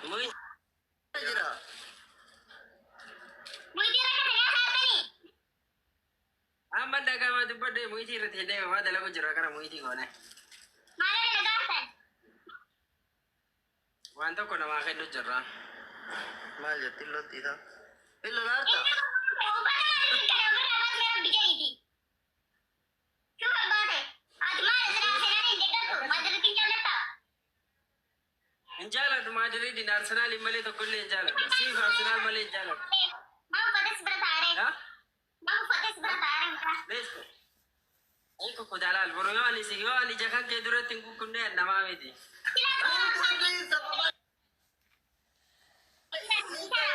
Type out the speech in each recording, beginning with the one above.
Muyi Jira. Muyitii rakkatanii haasa'attanii. Amma dhagama dubbadde muyitii irratti hidhee waa dalagu jira kana muyitii goone. Maal dalagaa? Waan tokko namaa kennu jirra. Maal jetti illotti isaa? Illo laarta? Uffata maaliif kana ofirraa baasnee rabbi jedhiiti. Shuufa baate. Ati maal asirraa seenaan hin deeggartu? Maadiriitiin jaallattaa? Hin jaaladhu Maadiriidin Arsenaaliin malee tokkollee hin jaaladhu. Siif Arsenaal malee hin jaaladhu. Maa uffates bira taa'ee? Ha? Maa uffates bira taa'ee? Let's go. Ay kukkutalaal boru yoo ani si yoo ani ija kan kee duratti hin kukkunnee namaa miti.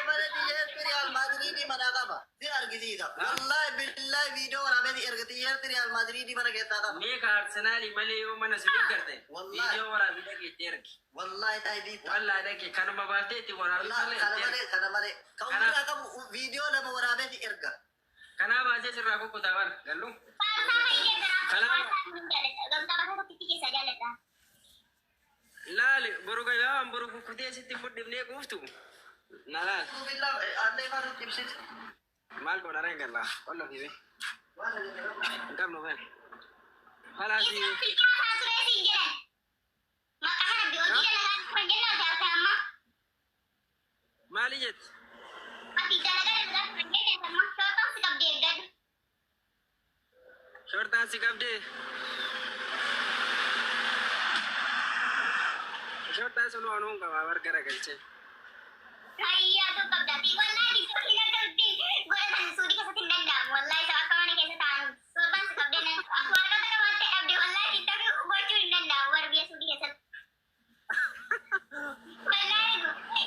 Mana xiyyeerti Real Madridii mana qaba. Si argisiisa. Wallaahi billaahi viidiyoo waraabee si erga xiyyeerti Real Madridii mana keessaa qaba. Meeqa Arsenaalii malee yoo mana si deeggarte Wallaahi. viidiyoo waraabii dhaqee itti ergi. Wallaahi taayidiitta. Wallaa dhaqee kanuma baaftee itti waraabii Wallaahi malee kana itti ergi. malee kana malee. Kan ofirraa qabu viidiyoo lama waraabee si erga. Kanaa baasee sirraa kukkutaa bara gallu. Faarsaa hin deeggara. Faarsaa hin jaalladha. Gamtaa baasaa tokkitti keessaa jaalladha. Laali boru gayaa boru kukkutee sitti mudhifnee quuftu. Na laal Billaa aannan ifaa nutti ibsiti. maal goona reen galla qolla fiibe hin qabnu been. Kalaasi Isin filcaasaa turee siin jedhan. Maqaa rabbi hojii dalagaa dhufan jennaan jaarsa amma. maali jetti? Ati dalagaa dalagaa dhufan jennaan amma. Shorxaan si qabdee eeggadhu. Shorxaan si qabdee. Shorxaan sun waan qabaa bar gara galchee. Raayyaa ta'uu qabda. Ati wallaahi suuqii naggarti godhatan suuqii keessatti hin danda'amu. Wallaahi isa akka mana keessa taa'an shorxaan si qabdee nan waraqata qabaattee dhabde wallaahi TikTok gochuu hin danda'amu warra biyya suuqii keessatti. Wallaahi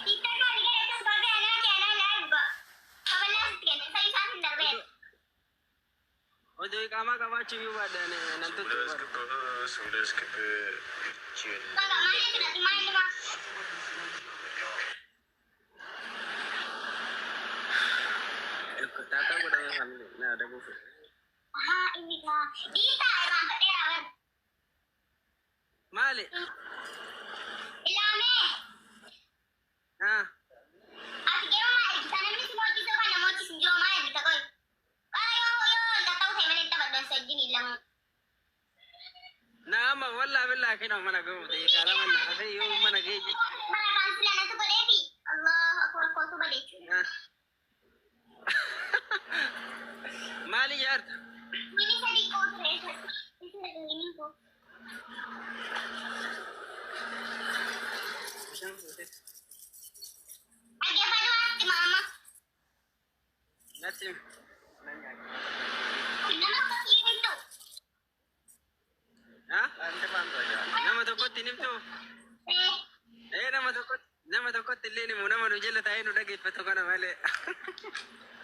TikTok ani gara akkas godhee anaa kee anaa laayu go'a. Kaballaa sitti kenna. Isa isaan hin darbee. Oduu iqaamaa qabaachuu iyyuu baadhaan nan tuttu. Bakka maal jechuudha ati maal dhuma? Taataa godhamee faamilii na adabuu fedhe. Haa inni kaa. Dhiitaa irraan fadheeraa bar. Maali? Ilaamee. Haa? Ati yeroo maal ergita? Namni si mo'achiisu yookaan nama mo'achiisu hin jiru maal ergita qoy? Qara yoo yoo tatta'u ta'e malee taphadhu si wajjin hin lamu. Na amma wallaa billaa kenoo mana gahu daqiiqaa lama na hafee yoo mana ga'e jechuudha. Bara kaan sila natu godheefi Allahu akbar kootu bade jechuudha. Maali jaarta? Mini sadii koo ture. Isa mini koo. Bishaan fuutee. Dhaggeeffadhu waan sitti maama. Natti himi. Nan nyaata. Nama tokko himtu. Haa? Wanti maal ta'aa? Nama tokkotti hin himtu? Eh. Ee nama tokkotti nama tokkotti illee himu nama nu jala taa'ee nu dhageeffatu kana malee.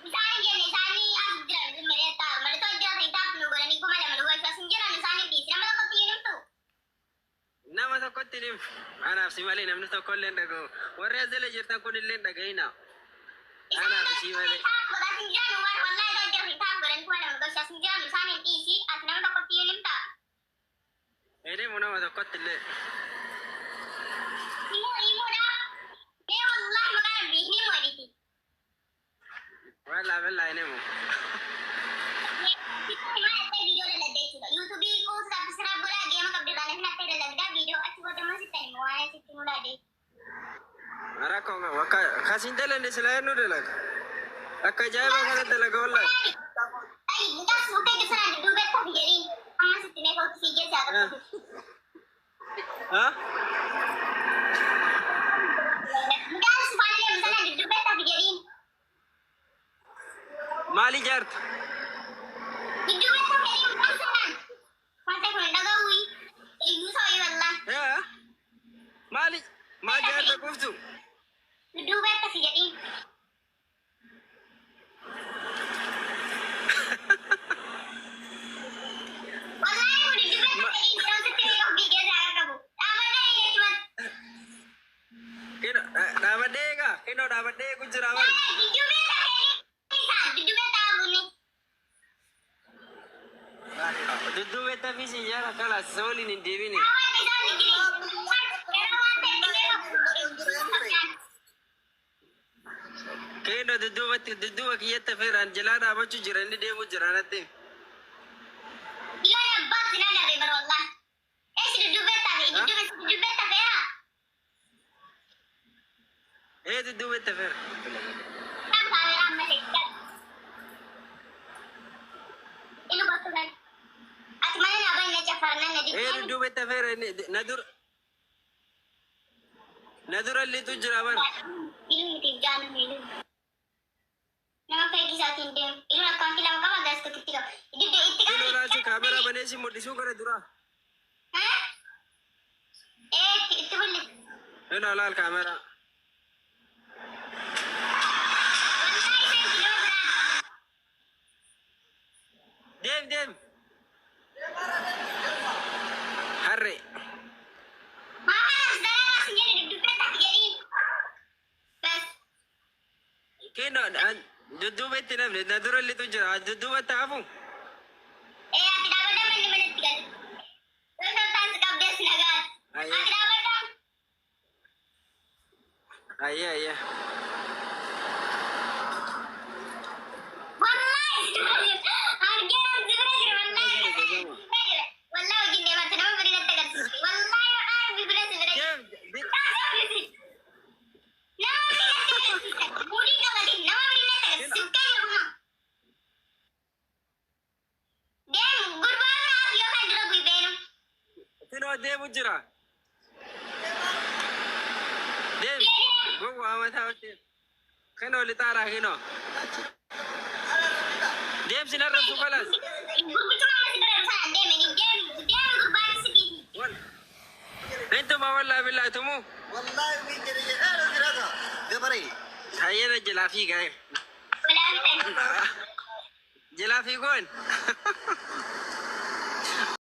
Isaan hin jenne isaanii as jiran malee taa'u malee too jiraatan taa'u nu godhanii 2000 nu galchu as hin jiran isaanii dhiisi nama tokkotti hin himtu. Nama tokkotti hin himu. Anaaf si malee namni tokko illee hin dhaga'u. Warri as jala jirtan kun illee hin dhaga'ina. Isaan Anaaf si malee. taa'u godhaa hin jiran waan wallahi too jiraatan taa'u godhanii 2000 nu galchu as hin jiran isaanii dhiisi ati nama tokkotti hin himta. Hin himu nama tokkotti illee. Himuu himuudha. Mee wallahi maqaa rabbii hin himu jedhiti. Wallaa billaa hin himu. Viidiyoo dalagdee jechuudha. Yuutuubii kuusaa subscribe godhaa geema qabdi irraa nafin akka dalagdaa viidiyoo achi booda immoo sitti himu waan sitti mul'ate. Rakkoo qabu. Akka kasin dalanne silaa eenyu dalaga? Akka ajaa'iba kana dalaga wallaahi. Ay, mucaa suutee jirtu dudduubetti hafi jedhiin. Amma sitti mee kootti si geessaa qabdu. Haa? Mucaan sufaana deemu sana dudduubetti hafi jedhiin. Maali jaarta? Dudduubetti hafi jedhiin mucaan sanaan. Wanta kun hin dhaga'u. Iyyuu sa'oyi wallah. Haa? Maali? Maal jaarta quftu? Dudduubetti hafi jedhiin. Wallahi kun dudduubetti hafi jedhiin yeroo sitti mee of geessaa qabu. Dhaabbatee jechuudha. Kino dhaabadhee eegaa. Kinoo dhaabadhee eegu jira bara. Dudduubetti hafi jedhiin isaan dudduubetti hafuuni. Dudduubetti hafii si jaara kalaas isa waliin hin deebine. Yeroo waan ta'eef Keeno dudduubatti dudduuba kiyyatti feeraan jalaa dhaabachuu jira, inni deemu jira natti. Yoon abbaan sin agarre bara wallah. Eessi dudduubatti hafe? Dudduubatti hafeera? Ee, dudduubatti feera. Kan kaameraa ammallee itti Ilu bakka kan. Ati mana naa bani na cafarna na Ee, dibbi. dudduubatti feera, inni na dura. Na dura liitu jira bara. Ilu miti jaanu ilu. Nama feegi isaatiin deemu. Iluun akkaawuntii lama qaba, gaas tokkitti qaba. Duddu itti Kinoo qabi. laalchi kaameraa banee si mul'isuu gara duraa. Ee, itti mul'isi. Kinoo laal kaameraa. Wallahi feegi nama biraa. Deem, deem. Harree. Maa kanas dararaa sin jedhe, dudduubatti hafi jedhiin. Bas. Kinoo dudduubatti namni na dura liitu jira, dudduubatti hafu. Ee, ati dhaabadhaa, manni manatti gali. Yoo taansi qabdees nagaati. Ayyee. Ati dhaabadhaa. Ayyee, ayyee. Wallahi argee si bira jira, wallahi si bira jira. Wallahi wajjin deematti nama bira natti agarsiiste. Wallahi wallahi bira si bira jira. Deem. Nama bira natti agarsiiste. Buudii qabatin nama bira natti agarsiiste. Sikkee jiru kunoo. Deem, gurbaan biraaf yookaan dura bu'i beenu. Kinoo deemu jira. Deem. Gowwaa mataa hojii. Kinoo lixaaraa kinoo. Deem, sin arrabsu kalaas. Gurbichuma amma si bira dhufan deemeni. Deem, deem, gurbaan si dhiisi. Intuma wallaahi billaahi tumuu. Wallahi min jedhe jedhee jiraata. Gabaree. Hayyana jalaa fiigaa. Walaa Jalaa fiigoon.